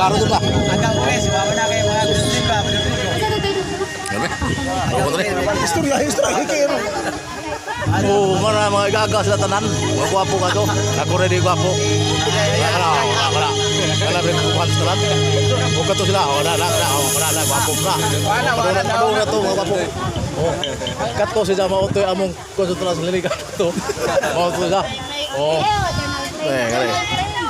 Klaro to ba? Hanggang tres, wala na kayo mga gusto ba? Grabe. Ako to rin. Istorya, istorya kayo. Oh, mana mga gaga sila tanan. Mga gwapo ka to. Ako ready gwapo. Wala, wala, wala. Wala rin kuhan sa tanan. Huwag ka to sila. Wala, wala, wala. Wala, wala. Gwapo na. Wala, wala, Wala, wala to, mga gwapo. Oh. Kato siya mao to among konsultan sa liga to. Mao to siya. Oh. Eh, kare.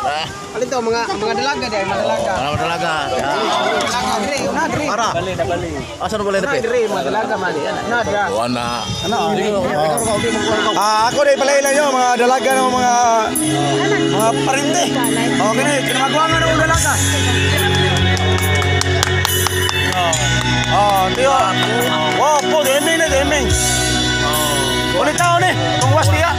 Ah, Alin to, mga dalaga di, mga dalaga. wala talaga. Dalaga, dire, una dire. Ara. Asa na balay na pe? Dire, mga dalaga man. Una dra. Wala. Ano? Ah, ako rin pala ilan yun, mga dalaga ng mga parente. Okay na, kinamagwangan ng dalaga. Oh, tiyo. Wow, po, deming na, deming. Ulit tao ni, kung was tiya.